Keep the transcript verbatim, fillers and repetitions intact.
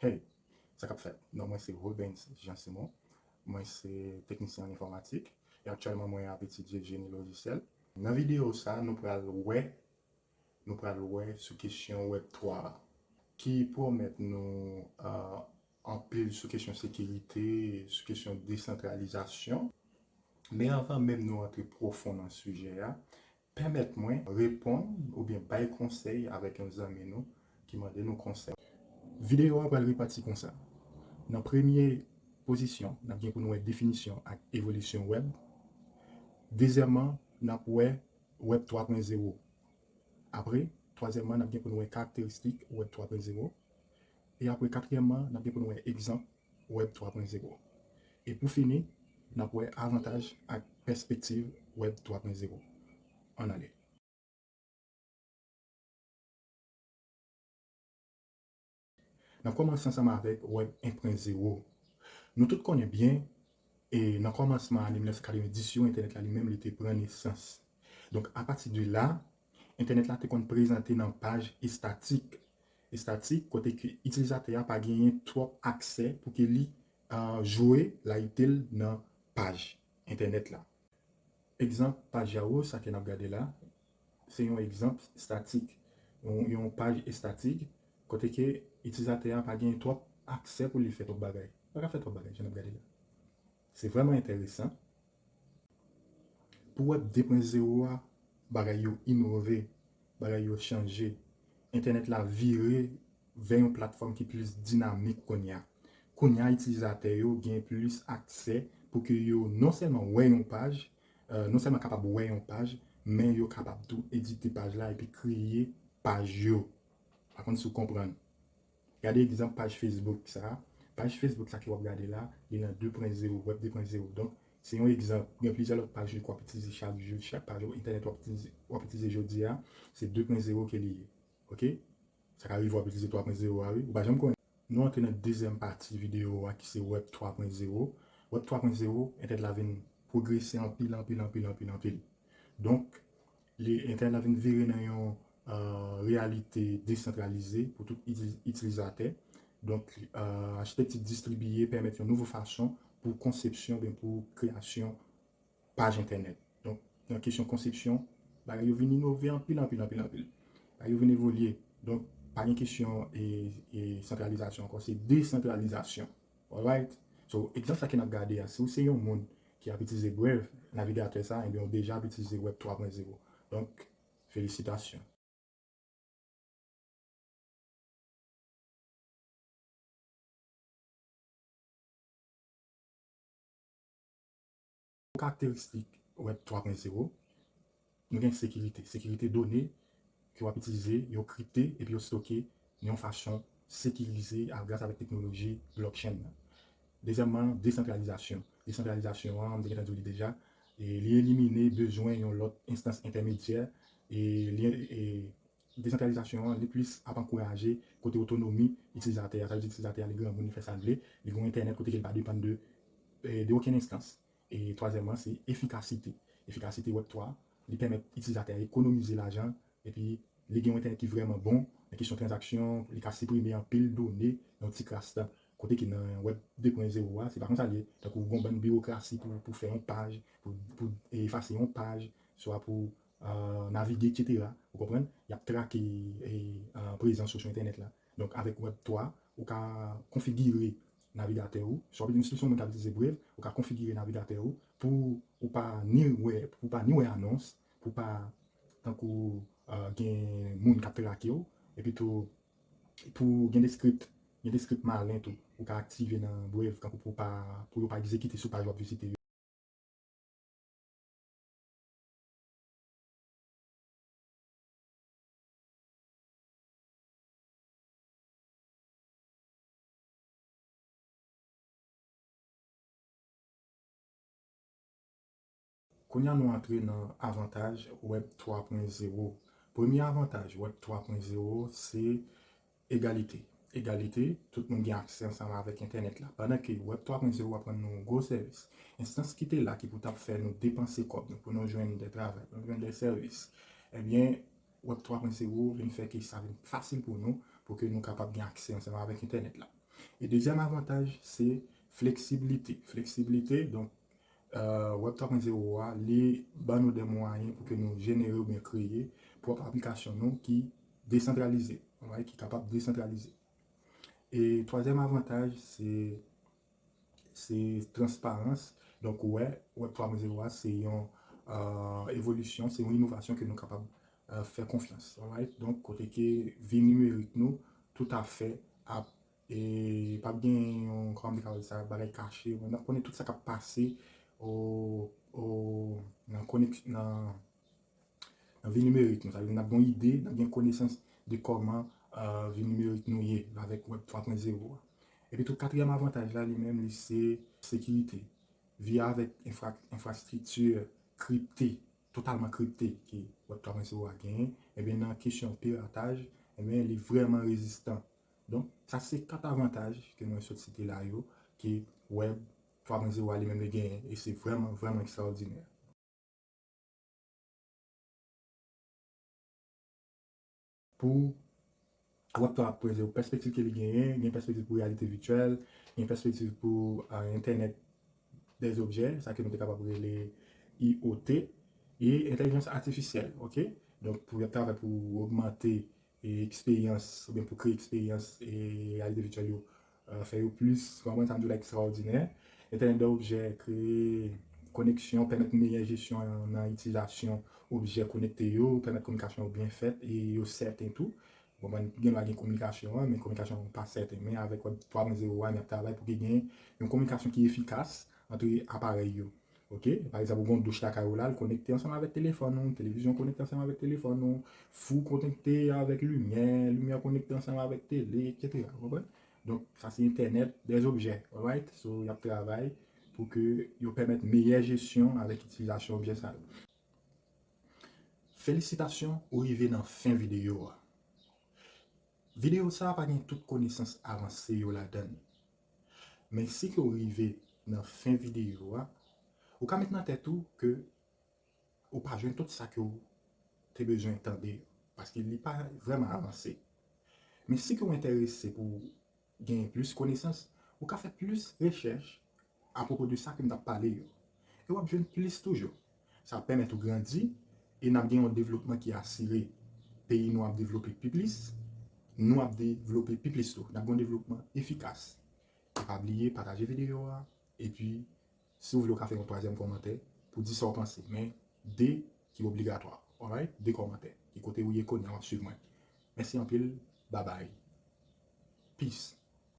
Hey, sa k ap fèt? Non mwen se Rubens Jean Simon. Mwen se teknisyen an enfòmatik e aktyèlman mwen ap etidye jeni lojisyèl. Nan videyo sa, nou pral wè, nou pral wè sou kesyon Web twa a, ki pwomèt nou, euh, anpil sou kesyon sekirite, sou kesyon desantralizasyon. Men anvan menm nou antre pwofon nan sijè a, pèmèt mwen reponn oubyen bay konsèy avèk yon zanmi nou ki mande nou konsèy. Videyo a pral repati konsa. Nan premye pozisyon, n ap gen pou n wè definisyon ak evolisyon wèb. Dezyèmman, n ap wè Web twa pwen zewo. Apre, twazyèmman, n ap gen pou n wè karakteristik Web twa pwen zewo. E apre, katriyèmman, n ap gen pou n wè egzanp Web twa pwen zewo. E pou fini, n ap wè avantaj ak pèspektiv Web twa pwen zewo. Ann ale. N ap kòmanse ansanm avèk Web en pwen zewo. Nou tout konnen byen, e nan kòmansman ane mil nèf san katrevenndis yo, entènèt la li menm li te pran nesans. Donk, apati de la, entènèt la te konn prezante nan paj estatik. Estatik, kote ke itilizatè a pa genyen twòp aksè pou ke li, ah, jwe layite l nan paj entènèt la. Egzanp paj Yahoo, sa ke n ap gade la, se yon egzanp estatik, yon, yon paj estatik, kote ke itilizatè a pa gen twòp aksè pou li fè twòp bagay. Pa ka fè twòp bagay, jan n ap gade la. Se vrèman enteresan. Pou Web de pwen zewo a, bagay yo inove, bagay yo chanje. Entènèt la vire vè yon platfòm ki plis dinamik kounye a. Kounye a, itilizatè yo gen plis aksè pou ke yo non sèlman wè yon paj, euh, non sèlman kapab wè yon paj, men yo kapab tou edite paj la epi kreye paj yo. Pa konn si w konprann. Gade egzanp paj Facebook sa. Paj Facebook sa ke w ap gade la, li nan de pwen zewo, Web de pwen zewo. Donk, se yon egzanp. Gen plizyè lòt paj ke w ap itilize chak jou, chak paj entènèt w ap itilize, w ap itilize jodi a, se de pwen zewo ke li ye. Oke? Sa ka rive w ap itilize twa pwen zewo a, wi. Ou pa janm konnen. Nou antre nan dezyèm pati videyo a ki se Web twa pwen zewo. Web twa pwen zewo, entènèt la vin pwogrese anpil, anpil, anpil, anpil, anpil. Donk, li, entènèt la vin vire nan yon, euh, reyalite desantralize pou tout iti-, itilizatè. Donk, euh, achitekti distribiye pèmèt yon nouvo fason pou konsepsyon oubyen pou kreyasyon paj entènèt. Donk, nan kesyon konsepsyon, bagay yo vin inove anpil, anpil, anpil, anpil. Bagay yo vin evolye. Donk, pa gen kesyon e, e santralizasyon ankò, se desantralizasyon. Alright? So, egzanp sa ke n ap gade a, si w se yon moun ki ap itilize Brave, navigatè sa, ebyen, w deja ap itilize Web twa pwen zewo. Donk, felisitasyon. Karakteristik Web twa pwen zewo, nou gen sekirite. Sekirite done ke w ap itilize, yo kripte epi yo stoke yon fason sekirize a, gras avèk teknoloji blockchain nan. Dezyèmman, desantralizasyon. Desantralizasyon an, m te gentan di w li deja, e li elimine bezwen yon lòt enstans entèmedyè, e li, e desantralizasyon an, li plis ap ankouraje kote otonomi itilizatè a. Sa vle di itilizatè a, li granmoun, li fè sa l vle, li gen yon entènèt kote ke li pa depann de, e, de okenn enstans. E twazyèmman, se efikasite. Efikasite Web twa, li pèmèt itilizatè a ekonomize lajan, epi li gen yon entènèt ki vrèman bon, nan kesyon tranzaksyon, li ka siprime anpil done nan yon ti kras tan. Kote ke nan Web de pwen zewo a, se pa konsa l ye, tankou gon bann biwokrasi pou, pou fè yon paj, pou, pou efase yon paj, swa pou, euh, navige, etsetera. Ou konprann? Y ap trake, e, euh, prezans ou sou entènèt la. Donk, avèk Web twa, ou ka konfigire navigatè ou. Si w ap, si w se yon moun k ap itilize Brave, ou ka konfigire navigatè ou pou ou pa ni wè, pou pa ni wè anons, pou pa, tankou, euh, gen moun k ap trake w, epi tou, pou gen de script, gen de script malen tou, ou ka aktive nan Brave, tankou pou pa, pou yo pa egzekite sou paj w ap vizite yo. Kounye a nou antre nan avantaj Web twa pwen zewo. Premye avantaj Web twa pwen zewo se egalite. Egalite, tout moun gen aksè ansanm avèk entènèt la. Pandan ke Web twa pwen zewo ap rann nou gwo sèvis. Enstans ki te la ki pou t ap fè nou depanse kòb nou pou nou jwenn de travay, pou nou jwenn de sèvis, ebyen, Web twa pwen zewo vin fè ke sa vin fasil pou nou, pou ke nou kapab gen aksè ansanm avèk entènèt la. E dezyèm avantaj, se fleksiblite. Fleksiblite, donk, euh, Web twa pwen zewo a, li ban nou de mwayen pou ke nou jenere oubyen kreye pwòp aplikasyon nou ki desantralize, alright, ki kapab desantralize. E twazyèm avantaj, se, se transparans. Donk, ou wè, Web twa pwen zewo a, se yon, euh, evolisyon, se yon inovasyon ke nou kapab, euh, fè konfyans, alright? Donk, kote ke vi nimerik nou toutafè ap, e p ap gen yon, kòman m te ka di sa, bagay kache, n ap konnen tout sa k ap pase o, o, nan konèk-, nan, nan vi nimerik nou. Sa vle di n ap gen yon ide, n ap gen konesans de kòman, euh, vi nimerik nou ye avèk Web twa pwen zewo a. Epi tou, katriyèm avantaj la, li menm, li se sekirite. Vi a avèk enfra-, enfrastrikti kripte, totalman kripte ke Web twa pwen zewo a genyen, ebyen, nan kesyon pirataj, ebyen, li vrèman rezistan. Donk, sa se kat avantaj ke mwen sot site la yo, ke Web twa pwen zewo a li menm li genyen, e se vrèman, vrèman ekstraòdinè. Pou Web twa pwen zewo, pèspektiv ke li genyen, gen pèspektiv pou reyalite vityèl, gen pèspektiv pou, euh, Entènèt dèzobjè, sa ke nou te kapab rele I O T, e entèlijans atifisyèl, oke? Donk, pou y ap travay pou ogmante e eksperyans, oubyen pou kreye eksperyans e reyalite vityèl yo, euh, fè yo plis, w konprann sa m di w la, ekstraòdinè. Entènèt de objè, kreye koneksyon, pèmèt meyè jesyon nan itilizasyon objè konekte yo, pèmèt kominikasyon yo byen fèt e yo sèten tou. Bon, gen dwa gen kominikasyon an, men kominikasyon an pa sèten. Men avèk Web twa pwen zewo a, n ap travay pou ke gen yon kominikasyon ki efikas ant aparèy yo. Oke? Pa egzanp, ou gen yon douch lakay ou la, l konekte ansanm avèk telefòn ou, televizyon konekte ansanm avèk telefòn ou, fou konekte avèk limyè, limyè konekte ansanm avèk tele, etsetera. Ou konprann? Donk, sa se entènèt dèzobjè, alright? So, y ap travay pou ke yo pèmèt meyè jesyon avèk itilizasyon objè sa yo. Felisitasyon, ou rive nan fen videyo a. Videyo sa a pa gen tout konesans avanse yo ladan l. Men si ke w rive nan fen videyo a, ou ka met nan tèt ou ke ou pa jwenn tout sa ke w te bezwen tande yo, paske li pa vrèman avanse. Men si ke w enterese pou w genyen plis konesans, ou ka fè plis rechèch apwopo de sa ke m t ap pale yo. E w ap jwenn plis toujou. Sa ap pèmèt ou grandi e n ap gen yon devlopman ki asire. Peyi nou ap devlope pi plis, nou ap devlope pi plis tou. N ap gen yon devlopman efikas. E pa bliye pataje videyo a, epi si w vle w ka fè yon twazyèm kòmantè pou di sa w panse, men de ki obligatwa, alright? De kòmantè. Ki kote ou ye kounye a w ap swiv mwen. Mèsi anpil, babay. Peace.